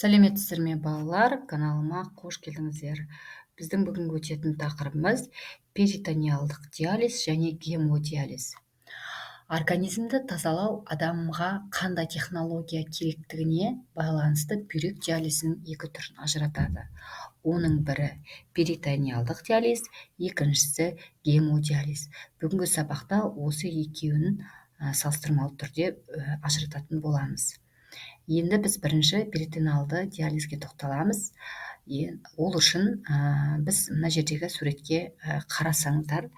Сәлеметсіздер ме, балалар! Каналыма қош келдіңіздер. Біздің бүгінгі өтетін тақырыбымыз перитонеалдық диализ және гемодиализ. Организмді тазалау адамға қандай технология керектігіне байланысты бүйрек диализінің екі түрін ажыратады. Оның бірі перитонеалдық диализ, екіншісі гемодиализ. Бүгінгі сабақта осы екеуін салыстырмалы түрде ажырататын боламыз. Енді біз бірінші перитонеалды диализге тоқталамыз. Ол үшін біз мына жердегі суретке қарасаңыздар,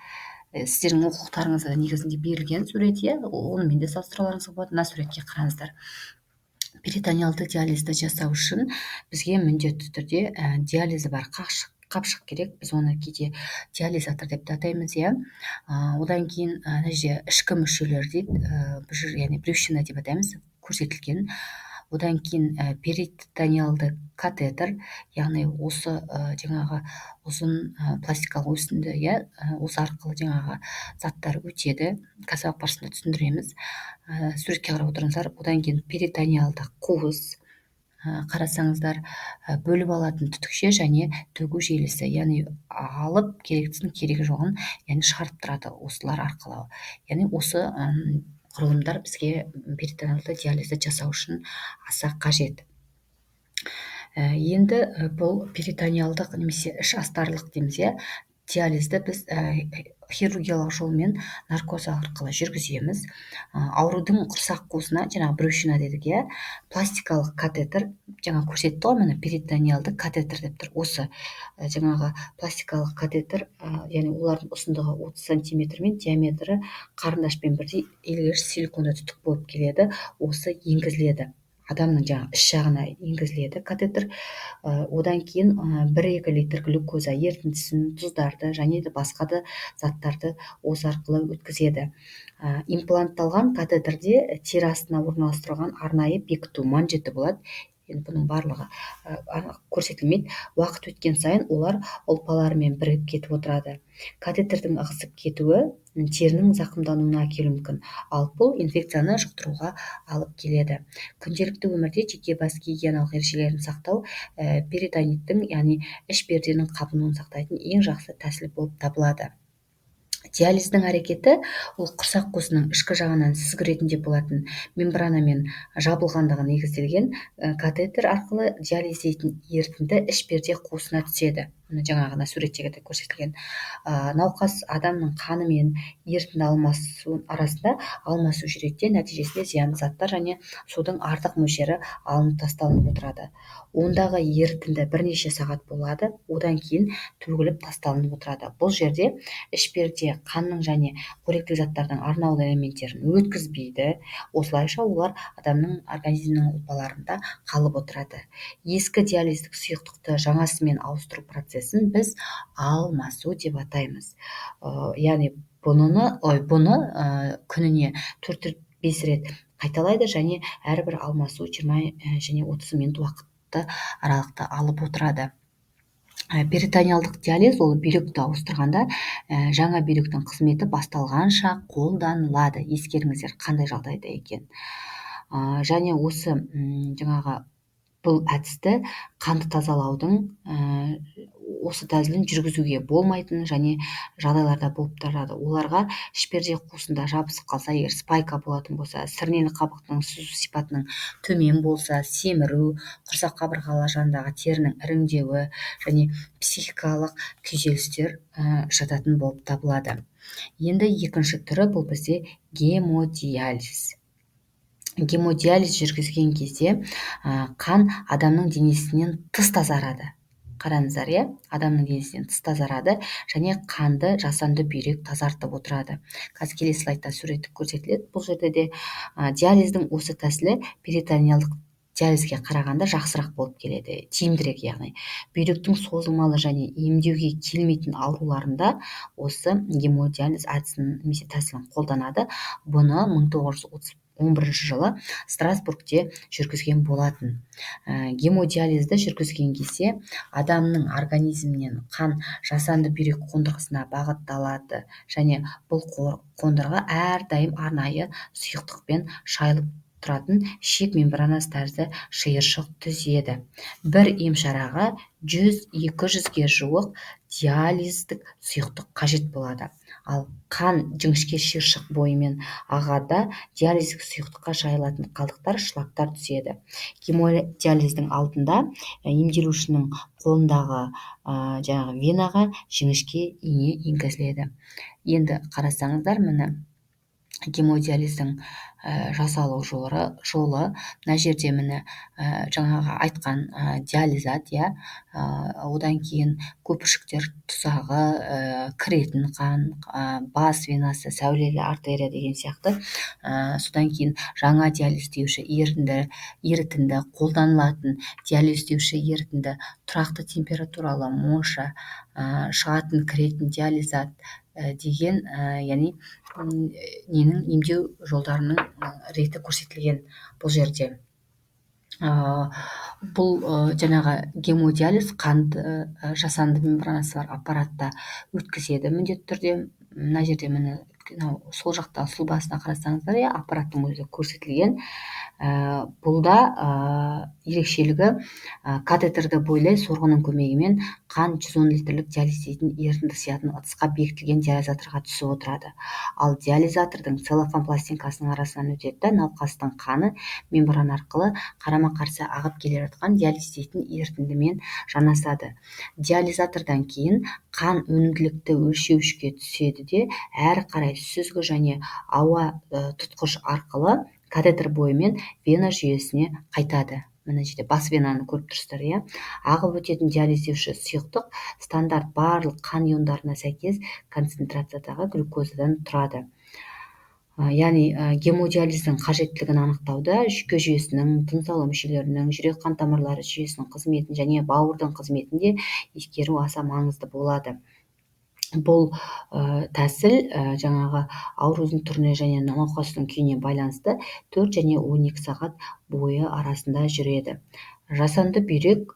сіздердің оқулықтарыңызда негізінде берілген сурет, иә, онымен де салыстыруларыңызға болады. Мына суретке қараңыздар. Перитонеалды диализді жасау үшін бізге міндетті түрде диализі бар қапшық керек. Біз оны кейде диализатор деп те атаймыз, иә. Одан кейін ана жерде ішкі мүшелер дейді, бұл жерде, яғни, брюшина деп атаймыз, көрсетілген. Одан кейін перитонеалды катетер, яғни осы жаңағы ұзын пластикалық өсінді, иә, осы арқылы жаңағы заттар өтеді. Қазір сабақ барысында түсіндіреміз. Суретке қарап отырыңыздар. Одан кейін перитонеалды қуыс, қарасаңыздар, бөліп алатын түтікше және төгу желісі, яғни алып керектісін, керегі жоғын, яғни, шығарып тұрады осылар арқылы. Яғни осы құрылымдар бізге перитонеалды диализді жасау үшін аса қажет. Енді бұл перитонеалдық немесе іш астарлық дейміз, иә, диализді біз хирургиялық жолмен наркоз арқылы жүргіземіз. Аурудың құрсақ қуысына, жаңағы брюшина дедік, иә, пластикалық катетер жаңа көрсетті ғой, міне, перитонеалды катетер деп тұр. Осы жаңағы пластикалық катетер, яғни олардың ұзындығы 30 сантиметр мен диаметрі қарындашпен бірдей иілгіш силиконды түтік болып келеді. Осы енгізіледі, адамның жаңағы іш жағына енгізіледі катетер. Одан кейін 1-2 литр глюкоза ерітіндісін, тұздарды және де басқа да заттарды осы арқылы өткізеді. Имплантталған катетерде тері астына орналастырылған арнайы бекіту манжеті болады. Енді бұның барлығы көрсетілмейді. Уақыт өткен сайын олар ұлпаларымен бірігіп кетіп отырады. Катетердің ығысып кетуі терінің зақымдануына әкелуі мүмкін, ал бұл инфекцияны жұқтыруға алып келеді. Күнделікті өмірде жеке бас гигиеналық ережелерін сақтау перитониттің, яғни іш перденің қабынуын сақтайтын ең жақсы тәсіл болып табылады. Диализдің әрекеті ол құрсақ қуысының ішкі жағынан сүзгі ретінде болатын мембранамен жабылғандығы негізделген катетер арқылы диализдейтін ерітінді іш перде қуысына түседі. Міне, жаңағы мына суреттегі көрсетілген. Науқас адамның қаны мен ерітінді алмасу арасында алмасу жүреді де, нәтижесінде зиянды заттар және судың артық мөлшері алынып тасталынып отырады. Ондағы ерітінді бірнеше сағат болады, одан кейін төгіліп тасталынып отырады. Бұл жерде іш перде қанның және қоректік заттардың арнаулы элементтерін өткізбейді. Осылайша олар адамның организмінің ұлпаларында қалып отырады. Ескі диализдік сұйықтықты жаңасымен ауыстыру процесін біз алмасу деп атаймыз. Яғни бұныны, ой, бұны күніне 4-5 рет қайталайды және әрбір алмасу 20 және 30 минут уақытты аралықты алып отырады. Перитонеалдық диализ ол бүйректі ауыстырғанда, жаңа бүйректің қызметі басталғанша қолданылады. Ескеріңіздер, қандай жағдайда екен. Және осы жаңағы бұл әдісті қанды тазалаудың осы тәсілін жүргізуге болмайтын және жағдайларда болып тұрады. Оларға ішперде қуысында жабысып қалса, егер спайка болатын болса, сірнелі қабықтың сүзу сипатының төмен болса, семіру, құрсақ қабырғалары жанындағы терінің іріңдеуі және психикалық күйзелістер жататын болып табылады. Енді екінші түрі бұл бізде гемодиализ. Гемодиализ жүргізген кезде қан адамның денесінен тыс тазарады. Қараңыздар, иә, адамның денесінен тыс тазарады және қанды жасанды бүйрек тазартып отырады. Қазір келесі слайдта суреті көрсетіледі. Бұл жерде де диализдің осы тәсілі перитонеалдық диализге қарағанда жақсырақ болып келеді, тиімдірек. Яғни бүйректің созылмалы және емдеуге келмейтін ауруларында осы гемодиализ әдісін немесе тәсілін қолданады. Бұны 1911 жылы Страсбургте жүргізген болатын. Гемодиализді жүргізген кезде адамның организмінен қан жасанды бүйрек қондырғысына бағытталады және бұл қондырғы әрдайым арнайы сұйықтықпен шайылып тұратын ішек мембранасы тәрізді шиыршық түзеді. Бір емшараға 100-200-ге жуық диализдік сұйықтық қажет болады. Ал қан жіңішке шиыршық бойымен ағады, диализдік сұйықтыққа жайылатын қалдықтар, шлактар түседі. Гемодиализдің алдында емделушінің қолындағы жаңағы венаға жіңішке ине енгізіледі. Енді қарасаңыздар, міне, гемодиализдің жасалу жолы мына жерде, міне, жаңағы айтқан диализат, иә, одан кейін көпіршіктер тұзағы, кіретін қан, бас венасы, сәулелі артерия деген сияқты. Содан кейін жаңа диализдеуші ерітінді, қолданылатын диализдеуші ерітінді, тұрақты температуралы монша, шығатын, кіретін диализат деген, яғни ненің, емдеу жолдарының реті көрсетілген бұл жерде. Бұл жаңағы гемодиализ қанды жасанды мембранасы бар аппаратта өткізеді міндетті түрде. Мына жерде, міне, мынау сол жақта сұлбасына қарасаңыздар, иә, аппараттың өзі көрсетілген. Бұл да ерекшелігі: катетерді бойлай сорғының көмегімен қан 110 литрлік диализдейтін ерітінді сиятын ыдысқа бекітілген диализаторға түсіп отырады. Ал диализатордың целлофан пластинкасының арасынан өтеді да, науқастың қаны мембрана арқылы қарама қарсы ағып келе жатқан диализдейтін ерітіндімен жанасады. Диализатордан кейін қан өнімділікті өлшеуішке түседі де, әрі қарай сүзгі және ауа тұтқыш арқылы катетер бойымен вена жүйесіне қайтады. Мына жерде бас венаны көріп тұрсыздар, иә. Ағып өтетін диализдеуші сұйықтық стандарт барлық қан иондарына сәйкес концентрациядағы глюкозадан тұрады. Яғни гемодиализдің қажеттілігін анықтауда жүйке жүйесінің, тыныс алу мүшелерінің, жүрек қан тамырлары жүйесінің қызметін және бауырдың қызметін де ескеру аса маңызды болады. Бұл тәсіл жаңағы аурудың түріне және науқастың күйіне байланысты 4 және 12 сағат бойы арасында жүреді. Жасанды бүйрек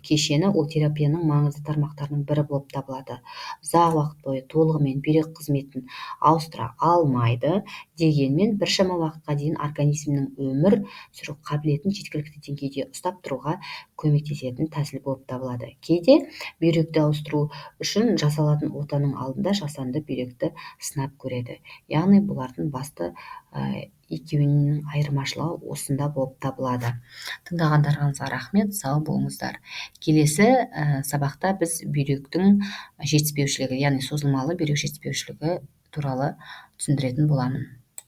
кешені ол терапияның маңызды тармақтарының бірі болып табылады. Ұзақ уақыт бойы толығымен бүйрек қызметін ауыстыра алмайды, дегенмен біршама уақытқа дейін организмнің өмір сүру қабілетін жеткілікті деңгейде ұстап тұруға көмектесетін тәсіл болып табылады. Кейде бүйректі ауыстыру үшін жасалатын отаның алдында жасанды бүйректі сынап көреді. Яғни бұлардың басты екеуінің айырмашылығы осында болып табылады. Тыңдағандарыңызға рахмет, сау болыңыздар. Келесі сабақта біз бүйректің жетіспеушілігі, яғни созылмалы бүйрек жетіспеушілігі туралы түсіндіретін боламын.